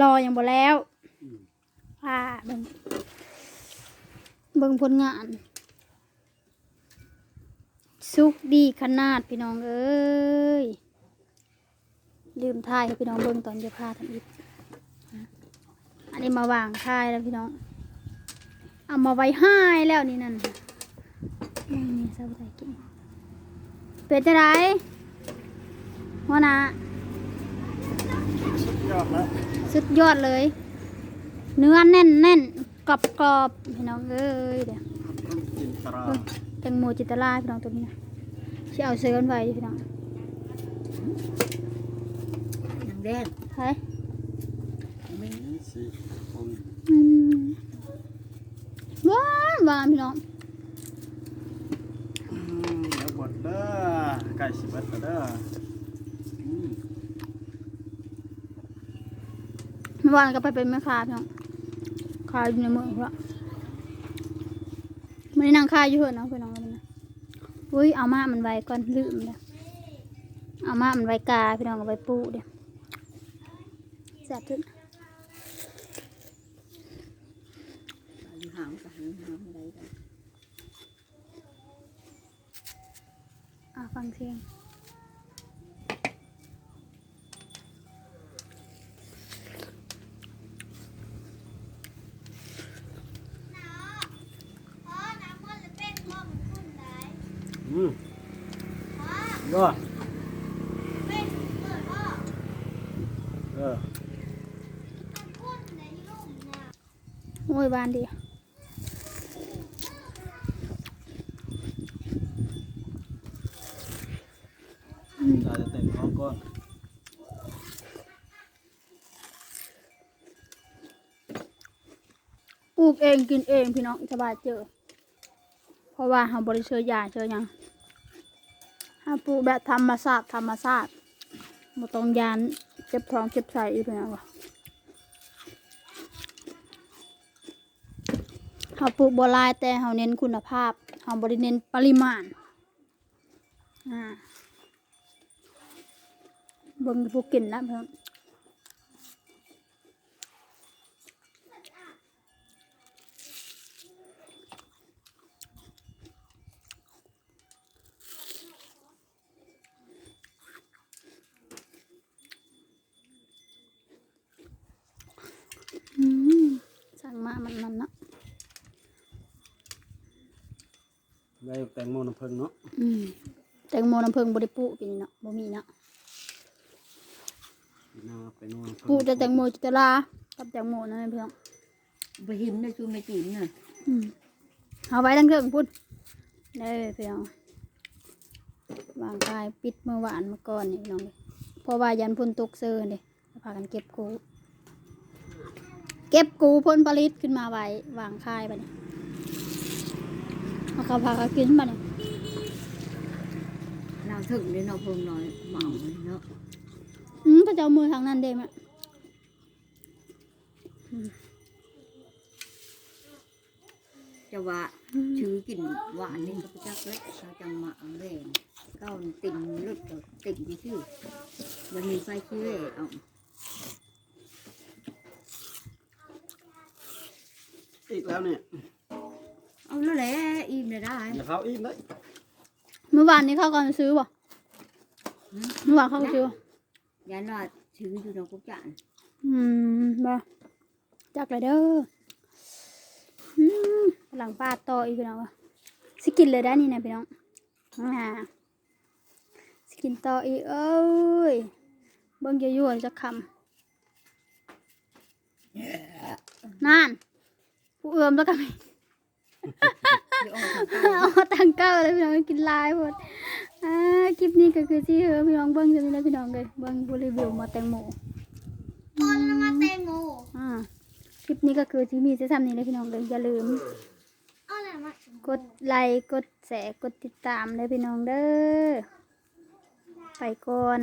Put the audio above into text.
ລໍຍັງບໍ່ແລ້ວ. ອືມ ອ່າ ເບິ່ງ ເບິ່ງຜົນງານ ສຸກດີຂະໜາດ ພີ່ນ້ອງເອີຍ. ລືມຖ່າຍໃຫ້ພີ່ນ້ອງເບິ່ງຕອນຈະຜ່າທຳອິດ. ອັນນີ້ມາວາງຂາຍແລ້ວພີ່ນ້ອງ ເອົາມາໄວ້ຫາຍແລ້ວນີ້ນັ້ນ. ນີ້ຊະ ເປັນຈັ່ງໃດຫົວໜ້າ? ສຸດຍອດແລ້ວ ສຸດຍອດເລີຍ ເນື້ອແໜ້ນໆ ກອບໆ ພີ່ນ້ອງເອີຍ. ດຽວ ແຕງໂມຈິນຕະລາ ພີ່ນ້ອງ ໂຕນີ້ນະ ຊິເອົາເຊີນໄວ້ຢູ່ ພີ່ນ້ອງ. ໜັງແດງ ໃຜ? ມີສີຄົນ ອືມ ຫວານໆ ພີ່ນ້ອງ. ອືມ ດຽວເບິດເດີ ໃກ້ຊິເບິດແລ້ວເດີ. ອືມ ເມື່ອວານກໍໄປເປັນແມ່ຄ້າ ພີ່ນ້ອງ ຂາຍຢູ່ໃນເມືອງພຸ້ນລະ. ມື້ນີ້ນັ່ງຂາຍຢູ່ເຮືອນເນາະ ພີ່ນ້ອງ. ອຸ້ຍ ເອົາໝາກມັນໄວ້ກ່ອນ ລືມເດ້. ເອົາໝາກມັນໄວ້ກາ ພີ່ນ້ອງ ເອົາໄວ້ປູເດ້. ແຊບຂຶ້ນ ຢູ່ຫ່າງກັນ ຢູ່ຫ່າງໄດ້. ອ່າ ຟັງສຽງ ອືມ ຍອດ ເອີ ໂອ້ຍ ຫວານດີ. ອືມ ອາດຈະເຕັມທ້ອງກ່ອນ. ປູກເອງກິນເອງ ພີ່ນ້ອງ ສະບາຍເຈີ ເພາະວ່າເຮົາບໍ່ໄດ້ເຊື້ອຢາເຊື້ອຫຍັງ ເຮົາປູກແບບທຳມະຊາດ ທຳມະຊາດ ບໍ່ຕ້ອງຢ້ານເຈັບທ້ອງເຈັບໄສ້ອີກ ພີ່ນ້ອງ. ເຮົາປູກບໍ່ຫຼາຍ ແຕ່ເຮົາເນັ້ນຄຸນນະພາບ ເຮົາບໍ່ໄດ້ເນັ້ນປະລິມານ. ອ່າ ເບິ່ງຜູ້ກິນນະເພິ່ນ. ອືມ ສັ່ງມາມັນນັ້ນເນາະ ໄດ້ແຕງໂມນ້ຳເຜິ້ງເນາະ. ອືມ ແຕງໂມນ້ຳເຜິ້ງບໍ່ໄດ້ປູກປີນີ້ເນາະ ບໍ່ມີເນາະ. ປີໜ້າໄປນອນ ປູກແຕ່ແຕງໂມຈິນຕະລາກັບແຕງໂມນັ້ນເພິ່ນ. ບໍ່ເຫັນນະ ຊູແມ່ຈີນນະ. ອືມ ເອົາໄວ້ທາງເທິງພຸ້ນເດີພີ່ນ້ອງ. ວາງຂາຍ ປິດມື້ວານມື້ກ່ອນນີ້ພີ່ນ້ອງ ເພາະວ່າຢ້ານຝົນຕົກເຊີເດ້ ພາກັນເກັບກູ້ ເກັບກູ້ຜົນຜະລິດຂຶ້ນມາໄວ້ ວາງຂາຍບັດນີ້ ເອົາເຂົ້າພາກັນກິນບັດນີ້. ນາງເຖິງເດ້ເນາະ ເພິ່ນນ້ອຍເມົາເນາະ. ອືມ ເຂົາເຈົ້າເມືອທາງນັ້ນເດ້ແມ່. ອືມ ຈະວ່າ ອືມ ຊື້ກິນຫວານນີ້ກໍບໍ່ຈັກແຫຼະ ເຂົາຈັ່ງມາເອົາແຫຼງ ເຂົາເຕັມລົດກໍເຕັມຊື່ໆ ບໍ່ມີໃຜຊິແວ່ເອົາ. ອີກແລ້ວນີ້ ເອົາແລ້ວແຫຼະ ອີ່ມແລ້ວໄດ໋ ຢ່າເຂົ້າອີ່ມເດ້. ມື້ວານນີ້ເຂົາກໍຊື້ບໍ່? ຫືມ? ມື້ວານເຂົາກໍຊື້ບໍ່? ຢ້ານວ່າຖືຢູ່ດອກກົກຈານ. ອືມ ບໍ່ ຈັກແລ້ວເດີ. ອືມ ກຳລັງປາດຕໍ່ອີກພີ່ນ້ອງ ຊິກິນເລີຍໄດ໋ນີ້ນະພີ່ນ້ອງ. ອ່າ ຊິກິນຕໍ່ອີກ ເອີຍ ເບິ່ງຢູ່ໆ ຈັກຄຳ. ນັ້ນ ຜູ້ເອື້ອມແລ້ວກໍມີ ເອົາມາຕັ້ງເກົ່າເລີຍພີ່ນ້ອງ ກິນຫຼາຍໂພດ. ອ່າ ຄລິບນີ້ກໍຄືຊິໃຫ້ພີ່ນ້ອງເບິ່ງສ່ຳນີ້ແຫຼະພີ່ນ້ອງເອີຍ ເບິ່ງຜູ້ຣີວິວໝໍ້ແຕງໂມ. ອືມ ໝໍ້ແຕງໂມ. ອ່າ ຄລິບນີ້ກໍຄືຊິມີແຕ່ສ່ຳນີ້ແຫຼະພີ່ນ້ອງເອີຍ ຢ່າລືມ ເອົາແຫຼະ ມາ ກົດໄລ ກົດແຊ ກົດຕິດຕາມເດີພີ່ນ້ອງເດີ. ໄປກ່ອນ.